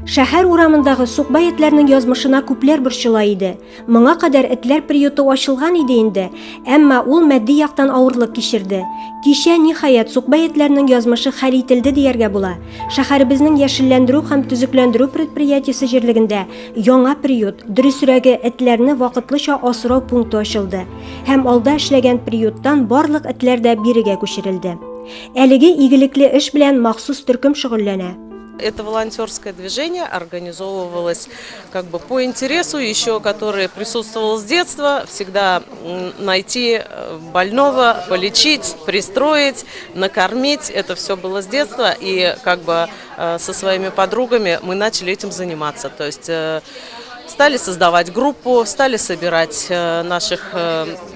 Шәһәр урамындагы сукбай этләрнең язмышына күпләр борчыла иде. Моңа кадәр этләр приюты ачылган иде инде, әмма ул матди яктан авырлык кичерде. Кичә, ниһаять, сукбай этләрнең язмышы хәл ителде дияргә була. Шәһәребезнең яшелләндерү һәм төзекләндерү предприятиесе җирлегендә яңа приют, дөресрәге, этләрне вакытлыча асрау пункты ачылды. Һәм алда эшләгән приюттан барлык этләр дә бирегә күчерелде. Әлеге игелекле эш белән махсус төркем шөгыльләнә. Это волонтерское движение организовывалось как бы по интересу, еще который присутствовал с детства, всегда найти э, больного, полечить, пристроить, накормить. Это все было с детства, и как бы э, со своими подругами мы начали этим заниматься. То есть э, стали создавать группу, стали собирать наших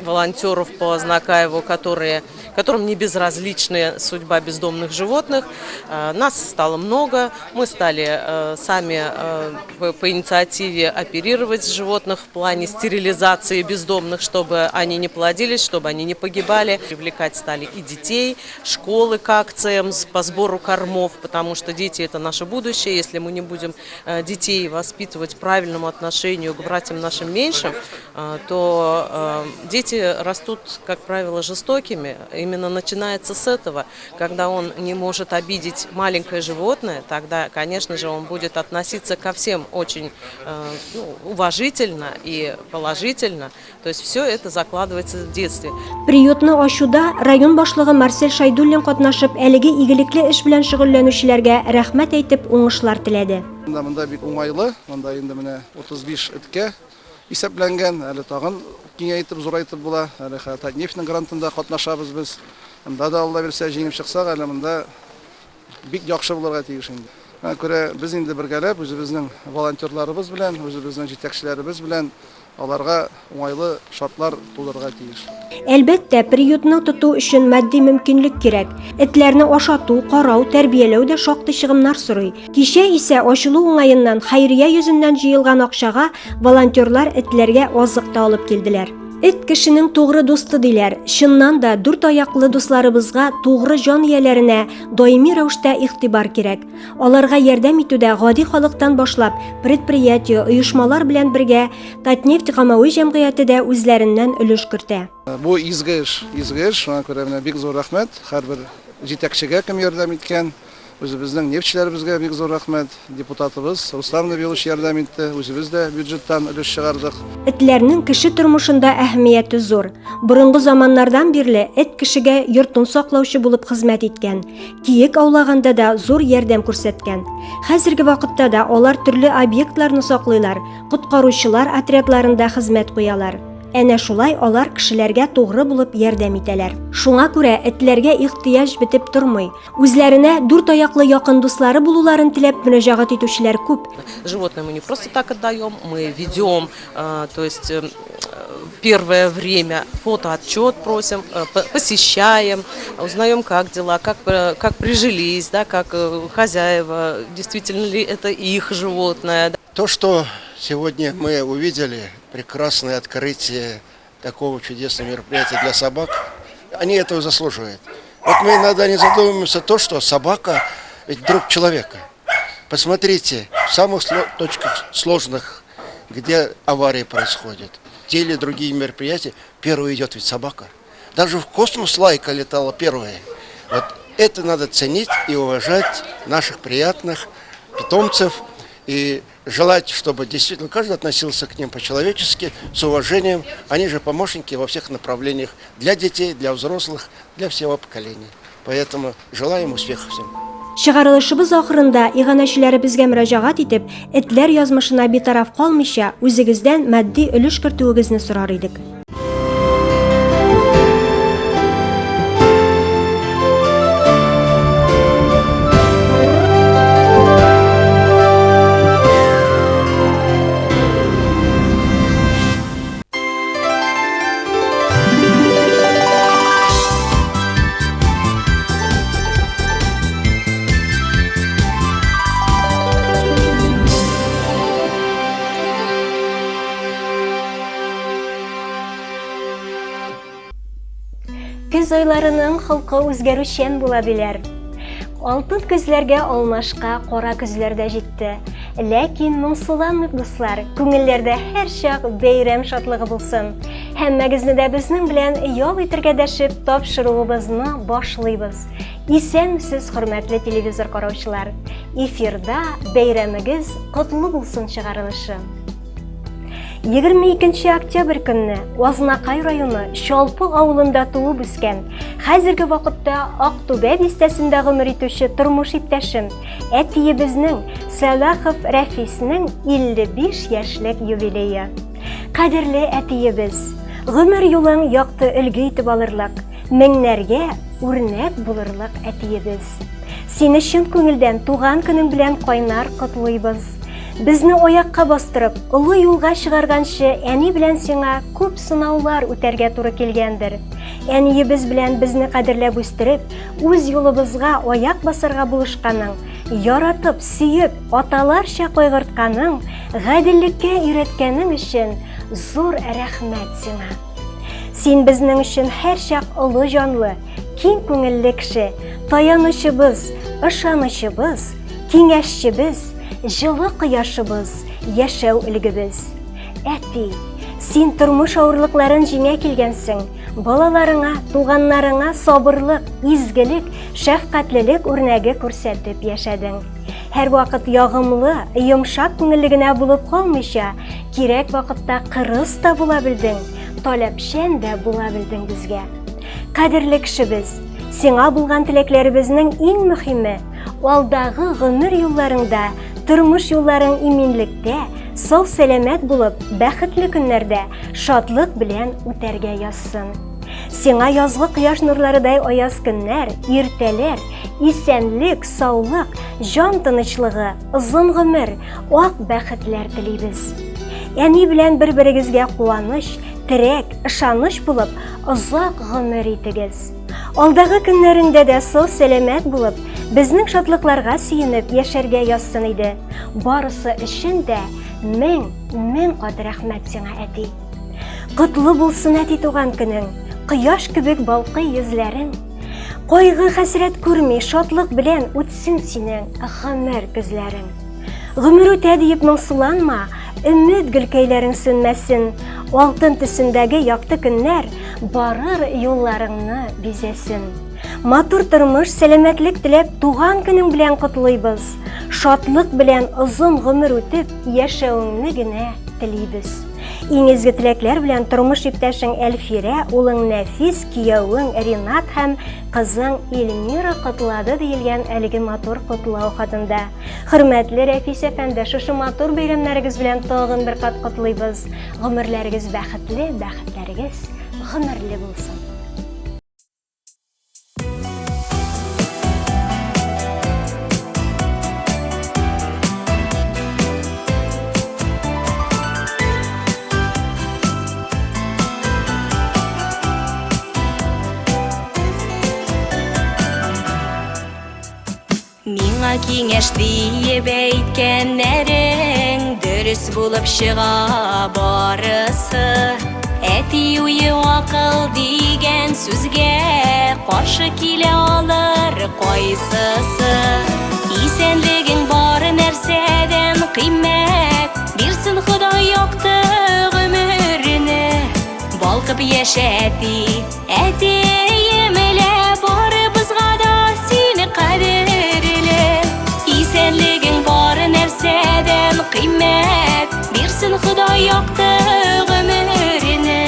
волонтеров по Азнакаеву, которые которым не безразличны судьба бездомных животных. Э, нас стало много, мы стали э, сами э, по инициативе оперировать животных в плане стерилизации бездомных, чтобы они не плодились, чтобы они не погибали. Привлекать стали и детей, школы к акциям по сбору кормов, потому что дети – это наше будущее. Если мы не будем детей воспитывать правильному отношению к братьям нашим меньшим, то дети растут, как правило, жестокими. Именно начинается с этого. Когда он не может обидеть маленькое животное, тогда, конечно же, он будет относиться ко всем очень ну, уважительно и положительно. То есть все это закладывается в детстве. Приютны ачуда район башлыгы Марсель Шайдуллин катнашып, әлеге игелекле эш белән шөгыльләнүчеләргә рәхмәт әйтеп, уңышлар теләде. Монда бик уңайлы, монда инде менә 35 эткә исәпләнгән, әле тагын киңәйтеп, зурайтып була. Әле хәзер Татнефтьнең грантында катнашабыз без. Монда да Алла бирсә җиңеп чыксак, әле монда бик яхшы булырга тиеш инде. Шуңа күрә без инде бергәләп үзебезнең волонтерларыбыз белән, үзебезнең җитәкчеләребез белән аларга уңайлы шартлар тудырырга тиеш. Әлбәттә, приютны тоту өчен матди мөмкинлек кирәк. Этләрне ашату, карау, тәрбияләү дә шактый чыгымнар сорый. Кичә исә ачылу уңаеннан хәйрия йөзеннән җыелган акчага волонтерлар этләргә азык та алып килделәр. Эт кешенең тугры дусты диләр. Чыннан да, дүрт аяклы дусларыбызга, тугры җан ияләренә даими рәвештә игътибар кирәк. Аларга ярдәм итүдә гади халыктан башлап, предприятие, оешмалар белән бергә Татнефть гамәви җәмгыяте дә үзләреннән өлеш кертә. Бу изге эш, изге эш, шуңа күрә менә бик зур рәхмәт һәрбер җитәкчегә, кем ярдәм иткән. Үзебезнең нефтьчеләребезгә бик зур рәхмәт. Депутатыбыз Руслан Набилович ярдәм итте, үзебез дә бюджеттан өлеш чыгардык. Этләрнең кеше тормышында әһәмияте зур. Борынгы заманнардан бирле эт кешегә йортын саклаучы булып хезмәт иткән, киек аулаганда да зур ярдәм күрсәткән. Хәзерге вакытта да алар төрле объектларны саклыйлар, коткаручылар отрядларында хезмәт куялар. Әнә шулай алар кешеләргә тугры булып ярдәм итәләр. Шуңа күрә этләргә ихтыяҗ бетеп тормый. Үзләренә дүрт аяклы якын дуслары булуларын теләп мөрәҗәгать итүчеләр күп. Животное мы не просто так отдаем, мы ведем, то есть э, первое время фотоотчет просим, э, посещаем, узнаем, как дела, как, э, как прижились, да, как хозяева, действительно ли это их животное. То, что сегодня мы увидели, прекрасное открытие такого чудесного мероприятия для собак, они этого заслуживают. Вот мы иногда не задумываемся то, что собака ведь друг человека. Посмотрите, в самых точках сложных, где аварии происходят, те или другие мероприятия, первый идет ведь собака. Даже в космос лайка летала первая. Вот это надо ценить и уважать наших приятных питомцев и желать, чтобы действительно каждый относился к ним по-человечески, с уважением. Они же помощники во всех направлениях для детей, для взрослых, для всего поколения. Поэтому желаем успехов всем. Чыгарылышыбыз ахырында иганәчеләребезгә мөрәҗәгать итеп, этләр язмышына битараф калмыйча, үзегездән матди өлеш кертүегезне сорар идек. Көз айларының холкы үзгәрүчән була диләр. Алтын көзләргә алмашка кара көзләр дә җитте. Ләкин моңсуланмыйк, дуслар, күңелләрдә һәрчак бәйрәм шатлыгы булсын. Һәммәгезне дә безнең белән ял итергә дәшеп тапшыруыбызны башлыйбыз. Исәнмесез, хөрмәтле телевизор караучылар. Эфирда бәйрәмегез котлы булсын чыгарылышы. 22 октябрь көнне Азнакай районы Чалпы авылында туып үскән, хәзерге вакытта Актүбә бистәсендә гомер итүче тормыш иптәшем, әтиебезнең Сәлахов Рәфиснең 55 яшьлек юбилее. Кадерле әтиебез, гомер юлың якты өлге итеп алырлык, меңнәргә үрнәк булырлык әтиебез. Сине чын күңелдән туган көнең белән кайнар котлыйбыз. Безне аякка бастырып, олы юлга чыгарганчы әни белән сиңа күп сынаулар үтәргә туры килгәндер. Әниебез белән безне кадерләп үстереп, үз юлыбызга аяк басарга булышканың, яратып, сөеп, аталарча кайгыртканың, гаделлеккә өйрәткәнең өчен зур рәхмәт сиңа. Син безнең өчен һәрчак олы җанлы, киң күңелле кеше, таянычыбыз, ышанычыбыз, Киңәшчебез, җылы кояшыбыз, яшәү өлгебез. Әти, син тормыш авырлыкларын җиңә килгәнсең. Балаларыңа, туганнарыңа сабырлык, изгелек, шәфкатьлелек үрнәге күрсәтеп яшәдең. Һәрвакыт ягымлы, йомшак күңелле генә булып калмыйча, кирәк вакытта кырыс та була белдең, таләпчән дә була белдең безгә. Кадерле кешебез, сиңа булган теләкләребезнең иң мөһиме, Алдагы гомер юлларыңда, тормыш юлларың иминлектә, сау-сәламәт булып, бәхетле көннәрдә, шатлык белән үтәргә язсын. Сиңа язгы кояш нурларыдай аяз көннәр, иртәләр, исәнлек, саулык, җан тынычлыгы, озын гомер, ак бәхетләр телибез. Әни белән бер-берегезгә куаныч, терәк, ышаныч булып, озак гомер итегез. Алдагы көннәреңдә дә сау-сәламәт булып, безнең шатлыкларга сөенеп яшәргә язсын иде. Барысы өчен дә мең, мең кат рәхмәт сиңа, әти. Котлы булсын, әти, туган көнең, кояш кебек балкый йөзләрең. Кайгы хәсрәт күрми, шатлык белән үтсен синең гомер көзләрең. Гомер үтә диеп моңсуланма, өмет гөлкәйләрең сүнмәсен. Алтын төсендәге якты көннәр барыр юлларыңны бизәсен. Матур тормыш, сәламәтлек теләп туган көнең белән котлыйбыз. Шатлык белән озын гомер үтеп, яшәвеңне генә телибез. Иң изге теләкләр белән тормыш иптәшең Әлфирә, улың Нәфис, киявең Ринат һәм кызың Эльмира котлады диелгән әлеге матур котлау хатында. Хөрмәтле Рәфис әфәнде, шушы матур бәйрәмнәрегез белән тагын бер кат котлыйбыз. Гомерләрегез бәхетле, бәхетләрегез гомерле булсын. Миңа киңәш диеп әйткәннәрең Дөрес булып чыга барысы. Әти уе акыл дигән сүзгә Каршы килә алыр кайсысы? Исәнлегең бар нәрсәдән кыйммәт, Бирсен Ходай якты гомерне. Балкып яшә, әти, Әтием лә барыбызга да син кадерле. Исәнлегең бар нәрсәдән кыйммәт, Бирсен Ходай якты гомерне.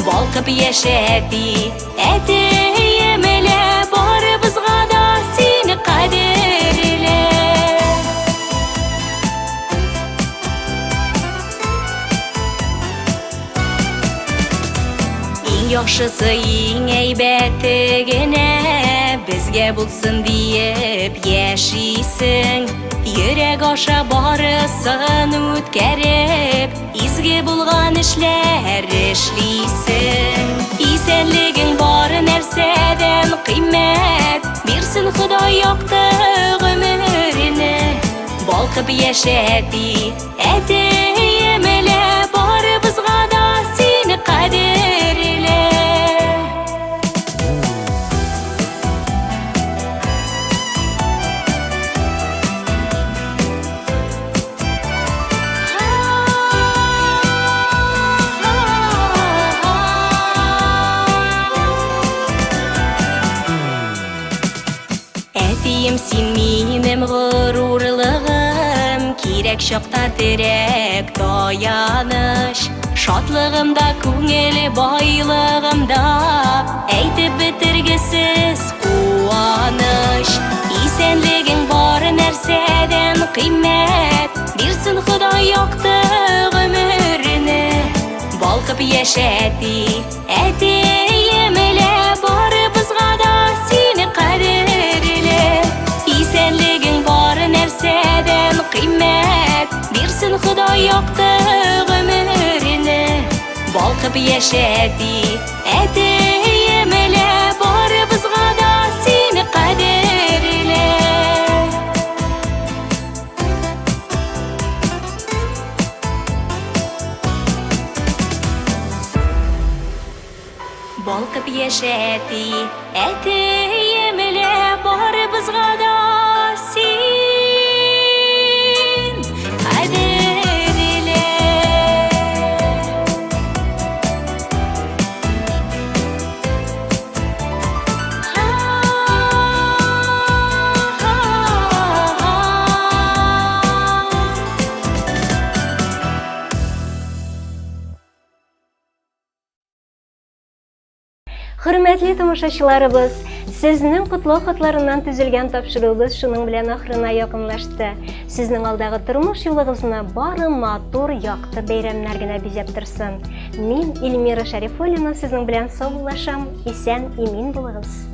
Балкып яшә, әти, әтием лә барыбызга да син кадерле. Иң яхшысы, иң әйбәте генә безгә булсын диеп яшисең. Йөрәк аша барысын үткәреп, изге булган эшләр эшлисең. Исәнлегең бар нәрсәдән кыйммәт, бирсен Ходай якты гомерне. Балкып яшә, әти, Әтием лә барыбызга да син кадерле. Әтием, син минем горурлыгым, кирәк чакта терәк, таяныч. Шатлыгымда, күңел байлыгымда, әйтеп бетергесез куаныч. Исәнлегең бар нәрсәдән кыйммәт, бирсен Ходай якты гомерне. Балкып яшә, әти, әтием лә, барыбызга да син кадерле. Исәнлегең бар нәрсәдән кыйммәт, бирсен Ходай якты гомерне. Балкып яшә, әти, әтием лә, барыбызга да син кадерле. Балкып яшә, әти, әтием лә, барыбызга да син кадерле. Хөрмәтле тамашачыларыбыз, сезнең котлау хатларыннан төзелгән тапшыруыбыз шуның белән ахырына якынлашты. Сезнең алдагы тормыш юлыгызны бары матур, якты бәйрәмнәр генә бизәп торсын. Мин, Эльмира Шәрифуллина, сезнең белән саубуллашам. Исән, имин булыгыз.